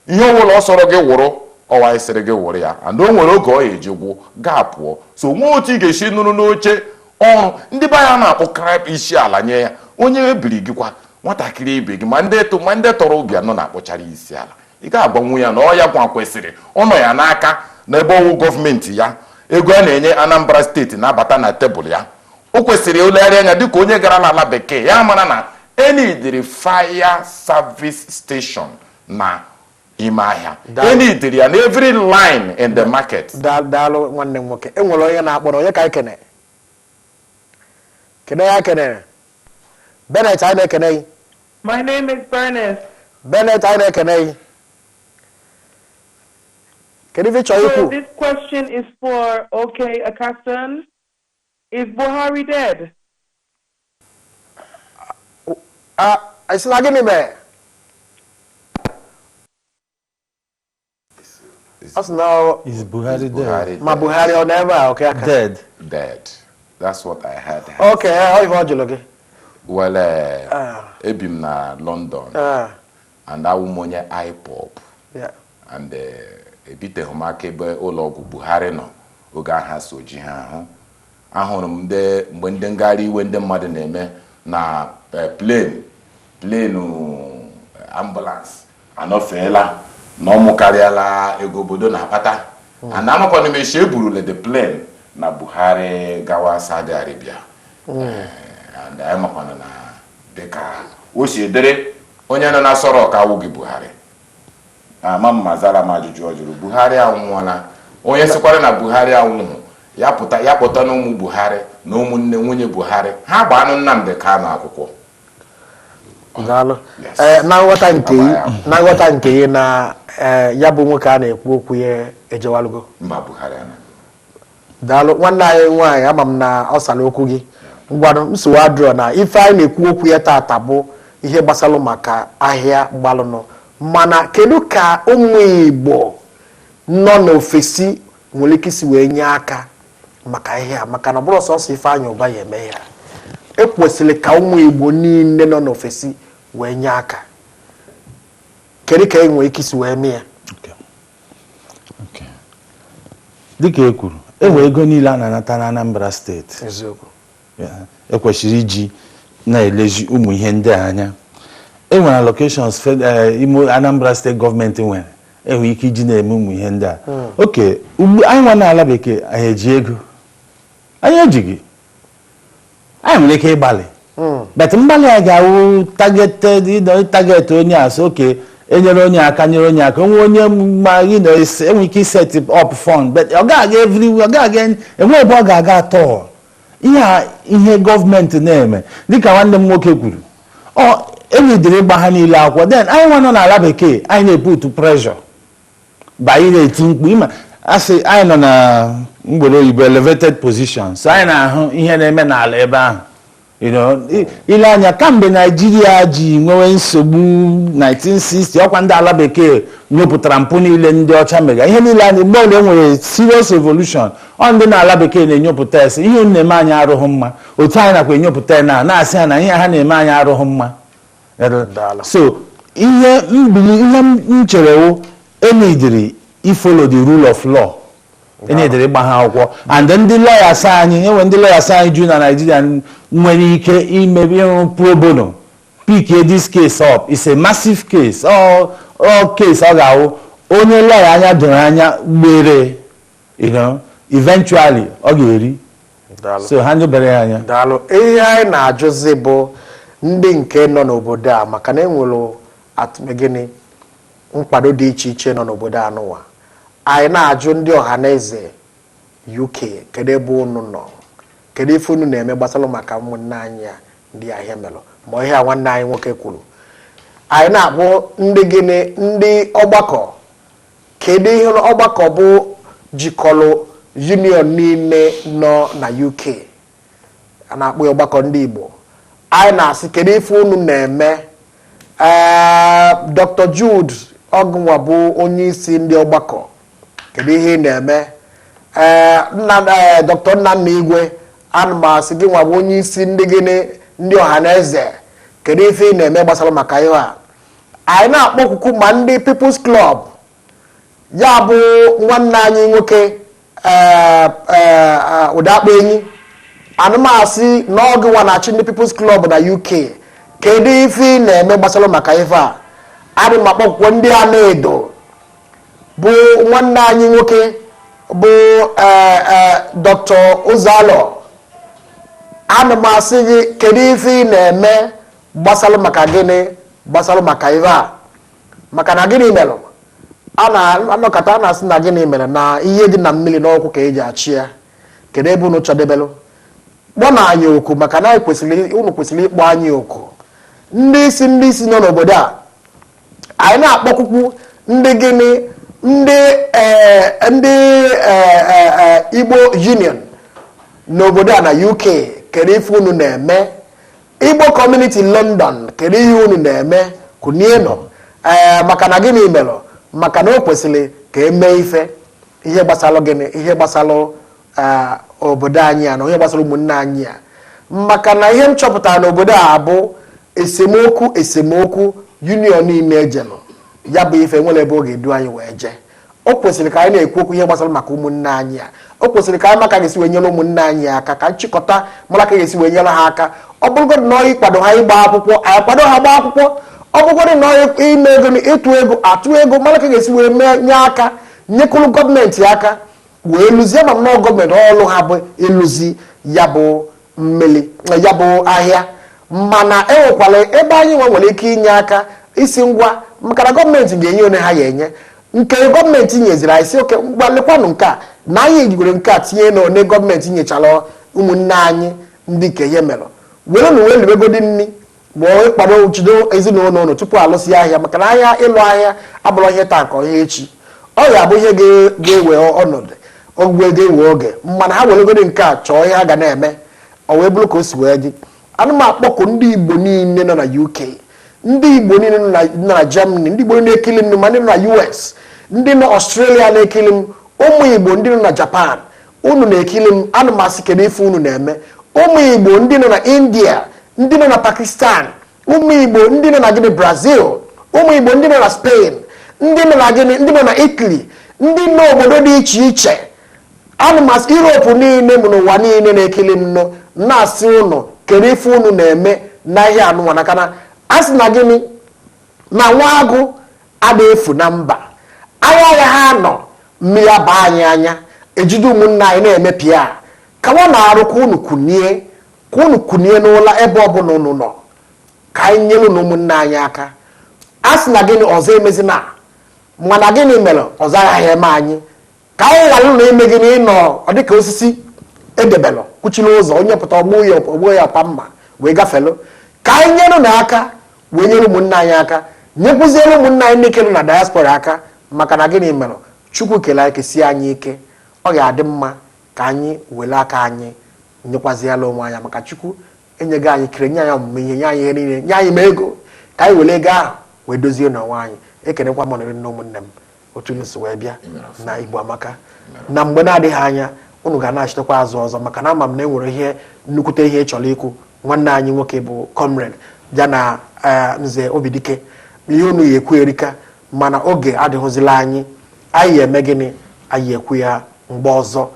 F: Ihe ọbụla ọ sọrọ gị wụrụ, ọwa sịrị gị wụrụ ya, and o nwere oge ọ ya eji gwụ gaa pụọ. So nwee otu ị ga-esi nụrụ n'oche ọrụ. Ndị be anyị na-akpọkarị isi ala nye ya. Onye ebiri gị kwa nwatakịrị ibe gị, ma ndị ma ndị tọrọ Obianọ na-akpọchara isi ala, ị ga-agbanwu ya na ọ ya kwa kwesịrị ọ nọ ya n'aka n'ebe ọwụ gọọmenti ya. Ego a na-enye Anambra Steeti na-abata na tebụl ya. O kwesịrị olegharị anya dịka onye gara n'ala bekee, ya mara na enidiri fire service station na ime ahịa, enidiri ya na every line in the market.
D: Daalụ, nwanne m nwoke. E nwere onye na-akpọrọ. Onye ka anyị kene? Kene ya kenere Bennett, anyị na-ekene gị.
I: My name is Bernice.
D: Bennett, anyị na-ekene gị. Kedu ife ị chọrọ
I: So
D: ikwu?
I: this question is for OK Akasan. Is Buhari dead?
D: Ah, ị sị na gịnị mere? Ọ sị na
E: Is Buhari dead?
F: Buhari
D: ma Buhari ọ nọ ebe a, okay aka?
E: Dead.
F: Dead. That's what I heard.
D: Okay, ọ ife ọ jụrụ gị.
F: Well, ebi m na London and awụ m onye IPOB and ebiteghị m aka ebe ụlọ ọgwụ Buhari nọ oge aha so ji ha ahụ. Ahụrụ m ndị mgbe ndị ngagharị iwe ndị mmadụ na-eme na plane ambulance anọfeela na ọ mụkarịala ego obodo na-akpata, and amakwana m echi eburule the plane na Buhari gawa Saudi Arabia. And anyị makwana na dịka o si edere onye nọ na Sọrọ ka awụghị Buhari. Ama m ma zara m ajụjụ ọ jụrụ. Buhari anwụọla. Onye sịkwara na Buhari anwụhụ, ya pụta, ya kpọta na ụmụ Buhari na ụmụnne nwunye Buhari, ha gbaanụ Nnamdi Kanu akwụkwọ.
D: Daalụ.
F: Yes.
D: Ee, na nghọta nke
F: Agba ya.
D: na nghọta nke gị na ee, ya bụ nwoke a na-ekwu okwu ya ejewalugo?
F: Mba, Buhari anaghị.
D: Daalụ, nwanne anyị nwaanyị. Ama m na ọ sara okwu gị. Ngwanụ, nsogbu adịrọ. Na ife anyị na-ekwu okwu ya tata bụ ihe gbasalụ maka ahịa gbalụnụ, mana kedu ka ụmụ Igbo nọ n'ofesi nwere ike isi wee nye aka maka ihe a? Maka na ọ bụrụ sọsọ Ifeanyị Ụba ya eme ya, ekwesịrị ka ụmụ Igbo niile nọ n'ofesi wee nye aka. Kedu ka e nwere ike isi wee mee ya?
E: Okay. Dịka e kwuru, e nwere ego niile a na-anata na Anambra Steeti.
D: Eziokwu.
E: Ekwesịrị iji na-elezi ụmụ ihe ndị a anya. E nwere allocations Imo Anambra Steeti gọọmenti nwere, enwere ike iji na-eme ụmụ ihe ndị a. Oke ugbu anyị nwa na-ala bekee, anyị eji ego, anyị ejighị. Anyị nwere ike ịgbalị, but mgbalị a ga-awụ targeted, ịnọ target onye a. So oke enyere onye aka, nyere onye aka, onwe onye ma enwere ike set up fund, but ọ ga-aga everywhere, ọ ga-aga enwe ebe ọ ga-aga atọ. Ihe a, ihe gọọmenti na-eme, dịka nwanne m nwoke kwuru, ọ enwedịrị ịgba ha niile akwụkwọ. Then anyị nwa nọ n'ala bekee, anyị na-eputu pressure ba anyị na-eti mkpu. Ịma asị anyị nọ na mgbere oyibo elevated position, so anyị na-ahụ ihe na-eme n'ala ebe ahụ. Ile anya kamgbe Naijiria ji nwewe nsogbu 1960, ọkwa ndị ala bekee nyopụtara mpụ niile ndị ọcha mega, ihe niile anyị. Mgbe ọbụla e nwere serious revolution, ọ ndị na-ala bekee na-enyopụta ese ihe unu na-eme anyị arụghị mma. Otu anyị nakwa enyopụta ya na na-asị ha na ihe ha na-eme anyị arụghị mma.
D: Daalụ.
E: So ihe mbili, ihe m chere wụ, enidiri ifollow the rule of law, enidiri ịgba ha akwụkwọ, and ndị lawyers anyị, enwe ndị lawyers anyị ju na Nigeria nwere ike ime ịrụ pro bono, pick this case up. It's a massive case. Ọ case ọ ga-awụ onye lawyer anya doro anya gbere, eventually ọ ga-eri.
D: Daalụ.
E: So ha nyebere ya anya.
D: Daalụ. Ihe anyị na-ajụzi bụ ndị nke nọ n'obodo a, maka na enwere atụmegịnị nkwado dị iche iche nọ n'obodo a n'ụwa. Anyị na-ajụ ndị ọha na eze UK, kedu ebe unu nọ? Kedu ife unu na-eme gbasara maka ụmụnne anyị a ndị ahịa melụ, ma ihe a nwanne anyị nwoke kwuru? Anyị na-akpọ ndị gịnị, ndị ọgbakọ. Kedu ihe ọgbakọ bụ jikọrọ union niile nọ na UK a na-akpọ ya ọgbakọ ndị Igbo? Anyị na-asị, kedu ife unu na-eme? Ee, Dr. Jude Ọgụnwa bụ onye isi ndị ọgbakọ, kedu ihe ị na-eme? Ee, nna ee, Dr. Nnanna Igwe, ana m asị gị nwa bụ onye isi ndị gịnị, ndị ọha na eze, kedu ife ị na-eme gbasara maka ihe a? Anyị na-akpọ okuku ma ndị People's Club, ya bụ nwanne anyị nwoke ee ee Ụdakpa Enyi, anụmasị n'ọgụ nwa na-achị ndị People's Club na UK, kedu ife ị na-eme gbasara maka ife a? Adị m akpọkwụkwọ ndị a na-edo bụ nwanne anyị nwoke bụ ee Dr. Ụzalọ, ana m asị gị, kedu ife ị na-eme gbasara maka gịnị, gbasara maka ife a? Maka na gịnị mere a na-anọkọta a na-asị na gịnị mere na ihe dị na mmiri n'ọkwụ ka eji achị ya? Kedu ebe unu chọdebelụ? Kpọ na anyị oku, maka na anyị kwesịrị, unu kwesịrị ịkpọ anyị oku. Ndị isi nọ n'obodo a, anyị na-akpọkwukwu ndị gịnị, ndị ndị Igbo Union n'obodo a na UK, kedu ife unu na-eme? Igbo Community London, kedu ihe unu na-eme? Kunienụ ee, maka na gịnị merụ? Maka na o kwesịrị ka emee ife ihe gbasara gịnị, ihe gbasara obodo anyị a na ihe gbasara ụmụnne anyị a. Maka na ihe m chọpụtara n'obodo a bụ esemokwu, esemokwu union niile ejelụ ya bụ ife nwere ebe ọ ga-edu anyị wee jee. O kwesịrị ka anyị na-ekwu okwu ihe gbasara maka ụmụnne anyị a. O kwesịrị ka anyị maka ga-esi wee nyere ụmụnne anyị aka, ka nchịkọta mara ka ga-esi wee nyere ha aka. Ọ bụrụgodị na ịkwado ha ịgba akwụkwọ, anyị kwado ha gbaa akwụkwọ. Ọ bụrụgodị na ime ego, ịtụ ego, atụ ego, mara ka ga-esi wee mee nye aka, nyekwuru gọọmenti aka wee lụzie. Ma nnọọ gọọmenti ọlụ ha bụ ịlụzi ya bụ mmiri, ya bụ ahịa, mana enwekwara ebe anyị nwe nwere ike inye aka isi ngwa, maka na gọọmenti ga-enye onye ha ya enye. Nke gọọmenti nyeziri anyị, si oke ngwa, lekwanụ nke a na anyị jigoro nke a tinye na one gọọmenti nyechara ụmụnne anyị ndị nke ihe merụ, were na wee libegodi nri. Ma ọ ịkpado chido ezinụlọ ụnụ tupu alụsị ahịa, maka na ahịa ịlụ ahịa abụrụ ihe taa nke ihe echi. Ọ ga-abụ ihe ga-ewe ọnọdụ ogwe, ga-ewe oge, mana ha weregoro nke a chọọ ihe ha ga na-eme, ọ wee bụrụ ka o si wee dị. Ana m akpọku ndị Igbo niile nọ na UK, ndị Igbo niile nọ na Germany, ndị Igbo na-ekili m, ma ndị nọ na US, ndị nọ Australia na-ekili m, ụmụ Igbo ndị nọ na Japan, unu na-ekili m, ana m asị, kedu ife unu na-eme? Ụmụ Igbo ndị nọ na India, ndị nọ na Pakistan, ụmụ Igbo ndị nọ na gịnị, Brazil, ụmụ Igbo ndị nọ na Spain, ndị nọ na gịnị, ndị nọ na Italy, ndị nọ obodo dị iche iche, ana m asị Europe niile m n'ụwa niile na-ekili m nụ, na-asị unu, kedu ife unu na-eme n'ahịa anụnwa? Naka na a sị na gịnị, na nwa agụ ada efu na mba anya ya ha nọ mmiri aba anyị anya ejide ụmụnna anyị na-eme pịa ka nwa na-arụ, ka unu kunie, ka unu kunie n'ụlọ ebe ọbụla unu nọ, ka anyị nyelu na ụmụnne anyị aka. A sị na gịnị ọzọ emezina, mana gịnị mere ọzọ agaghị eme anyị, ka anyị ghara na ime gịnị, ịnọ ọ dịka osisi edebelụ kwuchiri ụzọ, onye pụta ọgbụ ya, ọgbụ ya pa mma wee gafelụ. Ka anyị nyere na aka wee nyere ụmụnne anyị aka, nyekwuziere ụmụnne anyị ndị nọ na diaspora aka, maka na gịnị mere, Chukwu kele anyị, kesie anyị ike. Ọ ga-adị mma ka anyị were aka anyị nyekwaziela onwe anyị, maka Chukwu enyego anyị kere, nye anyị ọmụmụ ihe, nye anyị ihe niile, nye anyị ma ego, ka anyị were ego ahụ wee dozie n'onwe anyị. Ekenekwa m nọrị na ụmụnne m otu unu si wee bịa na Igbo Amaka. Na mgbe na-adịghị anya unu ga na-achitekwa azụ ọzọ, maka na ama m na e nwere ihe nnukwute ihe ị chọrọ ikwu. Nwanne anyị nwoke bụ Comrade ya na Nze Obidike, ihe unu ya ekwu erika, mana oge adịghịzila anyị. Anyị eme gịnị, anyị ekwu ya mgbe ọzọ.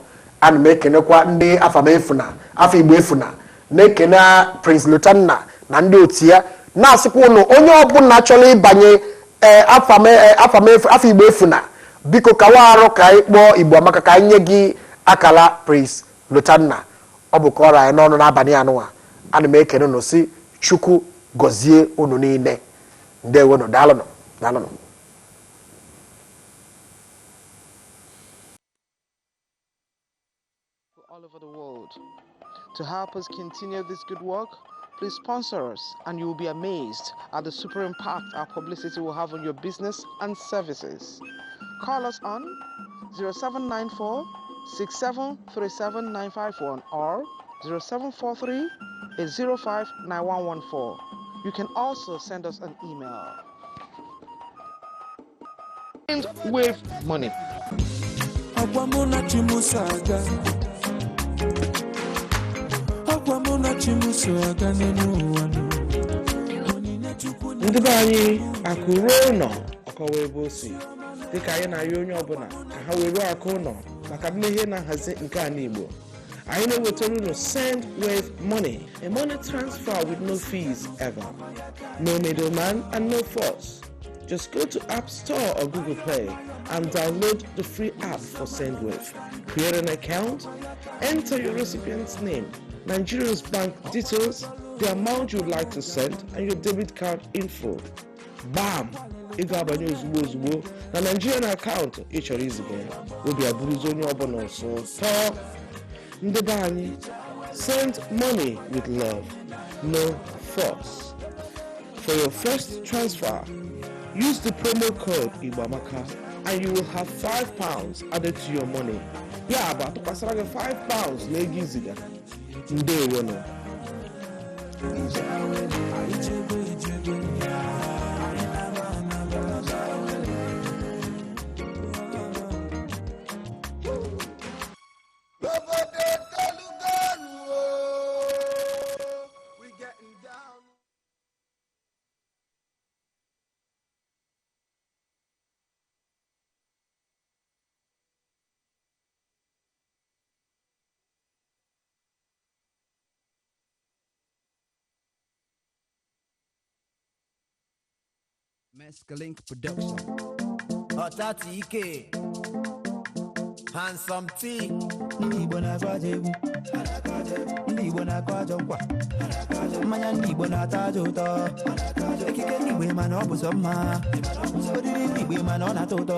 D: Ana m ekenekwa ndị Afam Efuna, Afọ Igbo Efuna, na-ekene Prince Lotanna na ndị otu ya, na-asịkwa ụnụ, onye ọbụla chọrọ ịbanye ee Afọ Igbo Efuna, biko kawa arụ ka anyị kpọọ Igbo Amaka ka anyị nye gị akara Prince Lotanna. Ọ bụ ka ọrụ anyị n'ọnụ n'abalị anụnwa. Ana m ekene unu, si Chukwu gọzie unu niile. Ndewonu, daalụnụ, daalụnụ.
A: All over the world. To help us continue this good work, please sponsor us and you will be amazed at the super impact our publicity will have on your business and services. Call us on 0794 6737 951 or 0743 805 9114. You can also send us an email. With money.
C: Ọkwa mụ na chi m so aga, ọkwa mụ na chi m so aga n'elu ụwa nụ. Onyinye Chukwu.
A: Ndị be anyị, akụ ruo ụlọ, ọkọwa ebe o si. Dịka anyị na-arịọ onye ọbụla ka ha were akụ ụlọ maka mmehie na nhazi nke ala Igbo, anyị na-ewetara unu Send Wave Money, a money transfer with no fees ever, no middleman and no force. Just go to App Store or Google Play and download the free app for Sendwave. Create an account, enter your recipient's name, Nigeria's bank details, the amount you would like to send, and your debit card info. Bam! Ego abanye ozugbo ozugbo na Nigerian akaụntụ ị chọrọ iziga ya. Obi abụrụzi onye ọbụla ụsọ ụtọ. Ndị be anyị, send money with love, no force. For your first transfer, use the promo code Igbamaka and you will have £5 added to your money. Ya bụ, atụkwasịra gị £5 na ego iziga. Ndewonụ.
C: Ijebe ijebe, anaba anaba.
B: Obodo telugonu o, we getting down.
J: Mescalink Production.
K: Ọtati Ike, Handsome T.
L: Ndị Igbo na-akụ ajọ egwu, ndị Igbo na-akụ ajọ nkwa, mmanya ndị Igbo na-atọ ajọ ụtọ, ekike ndị Igbo mana ọ bụ sọ mma, oriri ndị Igbo mana ọ na-atọ ụtọ,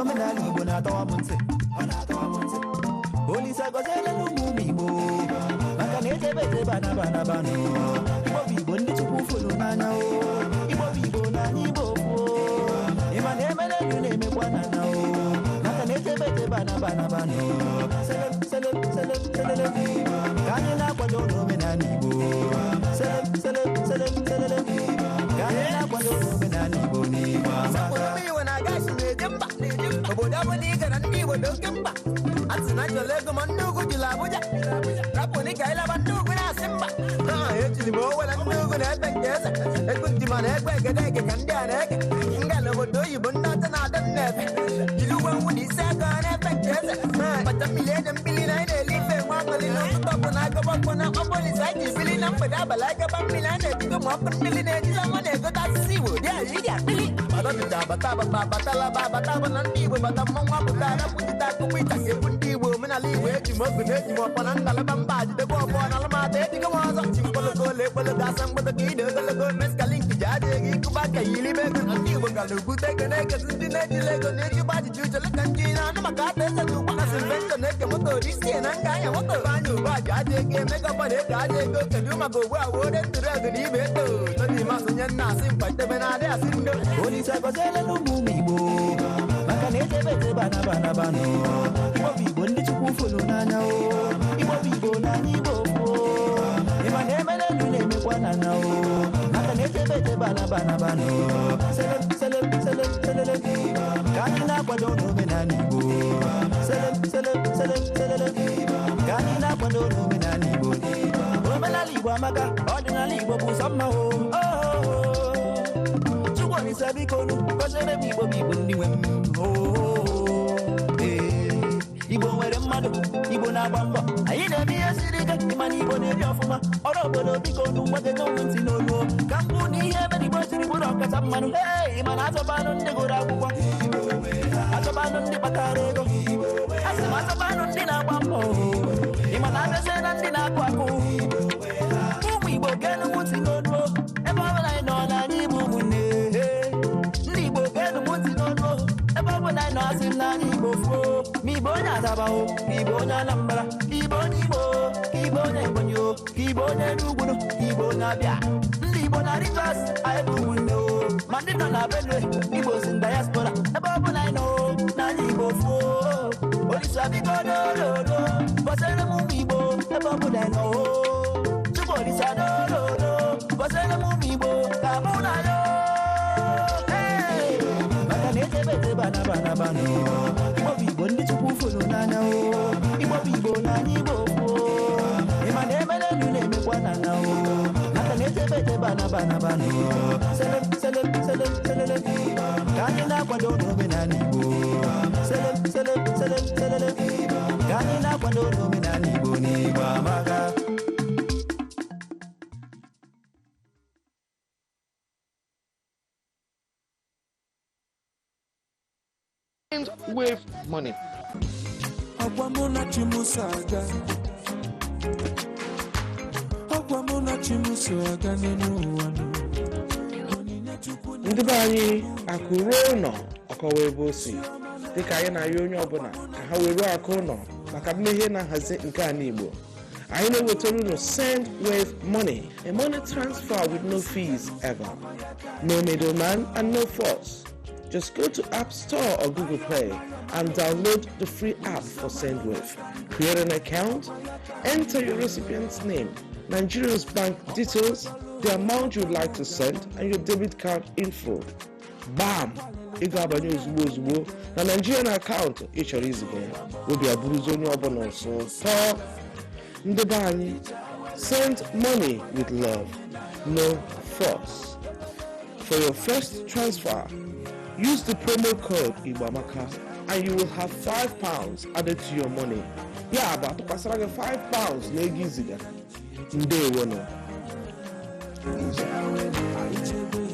L: omenala Igbo na-atọwa m ntị. Olise gọziela n'ụmụ ụmụ Igbo, maka na ejebe ejebe anaba anaba nụ. Igbo bụ Igbo ndị Chukwu. anaba anaba nụ. Selem, selem, selem, selele. Ka anyị na-akwado n'omenala Igbo. Selem, selem, selem, selele. Ka anyị na-akwado n'omenala Igbo n'Igbo amaka.
K: Igbo na-aga isi na-eje mba, obodo ọ bụla ị gara, ndị Igbo dị oke mkpa. A sị na nchọrọ ego, ma ndị ugwu jụrụ Abuja rapụ ka ịlaba, ndị ugwu na-asị mba. Ha echiri m owela ndị ugwu na-efe nke eze egwu ntị, mana egbe egede ege ka ndị a na-ege nga n'obodo oyibo. Ndị ọcha na-adị m na-efe jiri uwe mwụ na isi aka ha na-efe nke eze kpacha mmiri eje mmiri na anyị na-eli ife nwe aṅụrị na ụtụtụ ọkụ na agụba ọkụ na akpọ polisi anyị ji bili na mgbede abalị agaba mmiri a na-ebigo ma ọkụ mmiri na-ejila nwa na-egote asụsụ Igbo dị ala ịdị akpịlị ọdọdịda abata abata abatalaba abata aba na ndị Igbo bata mmọnwụ apụta arapụtita akụkọ ịchaka egwu ndị Igbo, omenala Igbo. Eji m ogu na eji m ọkpọ na ngalaba mba jidekwa ọbọ na alụmata ejigo m ọzọ chi mkpologo ole ekpologo asa mgbodo ka ide ogologo meskalink ji adị ego ịkụba aka ya ilibe ego na ndị Igbo gara ubute ego na-ekezi ndị na-ejila ego na-ejikwa ajụjụ uche leka ndị na-anụ maka ata eze na ụgbọ na sinventọ na-eke moto risie na nga anya moto anya ugbu a ji aja ego emega ọgbara ego aja ego. Kedu maka ugbu a wee ode ntụrụ ego na ibe eto toni masonye nna asị mkpa na-adị asị ndo.
L: Olise gọziele n'ụmụ ụmụ Igbo, maka na ejebe ejebe anaba anaba nụ. Igbo bụ Igbo, ndị Chukwu fụrụ n'anya o. Igbo bụ Igbo n'anya, Igbo kwuo ịma na emere elu na-emekwa na na o, maka na ejebe ejebe anaba anaba nụ. Selem, selem, selem, selele. Ka anyị na-akwado n'omenala Igbo. Selem, selem, selem, selele. Ka anyị na-akwado n'omenala Igbo. Omenala Igbo amaka, ọdịnala Igbo bụ sọ mma o. Chukwu Olise, biko nu gọziere m Igbo bụ Igbo, ndị nwe m. Oo, ee. Igbo nwere mmadụ, Igbo na-agba mbọ, anyị na-eme ihe siri ike. Ịma na Igbo na-eri ọfụma ọrụ obodo. Biko nu gbagete ụmụ ntị n'olu ka m bụ na ihe mere Igbo jiri bụrụ ọkacha mmanụ. Ee, ịma na achọbanụ ndị gụrụ akwụkwọ, achọbanụ ndị kpatara ego, asị m achọbanụ ndị na-agba mbọ. Ịma na abịazie na ndị na-akụ akụ. Ụmụ Igbo, geenụ m ntị n'olu. Ebe ọ bụla anyị nọ na anyị bụ ụmụnne. Ndị Igbo, geenụ m ntị n'olu. Ebe ọ bụla anyị nọ, asị m n'anya Igbo fuo. Ma Igbo onye Asaba o, ka Igbo onye Anambra, ka Igbo onye Igbo, ka Igbo onye Ebonyi o, ka Igbo onye Enugwu, ka Igbo onye Abịa, ndị Igbo na Rivers, anyị bụ ụmụnne o. Ma ndị nọ na Benue, Igbo si diaspora, ebe ọ bụla anyị nọ o, n'anya Igbo fuo. Olisa, biko dododo gọziere m ụmụ Igbo ebe ọ bụla anyị nọ o. Chukwu Olisa, dododo gọziere m ụmụ Igbo ka mụ na ya. Hey! Maka na ejebe ejebe anaba anaba nụ. Igbo bụ Igbo, ndị Chukwu fụrụ n'anya o. Igbo bụ Igbo n'anya, Igbo kwuo ịma na emere elu na-emekwa na na o, maka na ejebe ejebe anaba anaba nụ. Selem, selem, selem, selele. Ka anyị na-akwado n'omenala Igbo. Selem, selem, selem, selele. Ka anyị na-akwado n'omenala Igbo n'Igbo amaka.
A: Wave money.
C: Ọkwa mụ na chi m so aga, ọkwa mụ na chi m so aga n'elu ụwa nụ. Onyinye Chukwu.
A: Ndị be anyị, akụ ruo ụlọ, ọkọwa ebe o si. Dịka anyị na-arịọ onye ọbụla ka ha were akụ ụlọ maka mmehie na nhazi nke ala Igbo, anyị na-ewetara unu Send Wave Money, a money transfer with no fees ever, no middleman and no force. Just go to App Store or Google Play and download the free app for Sendwave. Create an account, enter your recipient's name, Nigeria's bank details, the amount you'd like to send, and your debit card info. Bam! Ị ga-abanye ozugbo ozugbo na Nigerian akaụntụ ị chọrọ iziga ya. Obi abụrụzi onye ọbụla ụsọ ụtọ. Ndị be anyị, send money with love, no force. For your first transfer, use the promo code Igbamaka and you will have £5 added to your money. Ya bụ, atụkwasịra gị £5 na ego iziga. Ndewo nọ.
C: Echebe.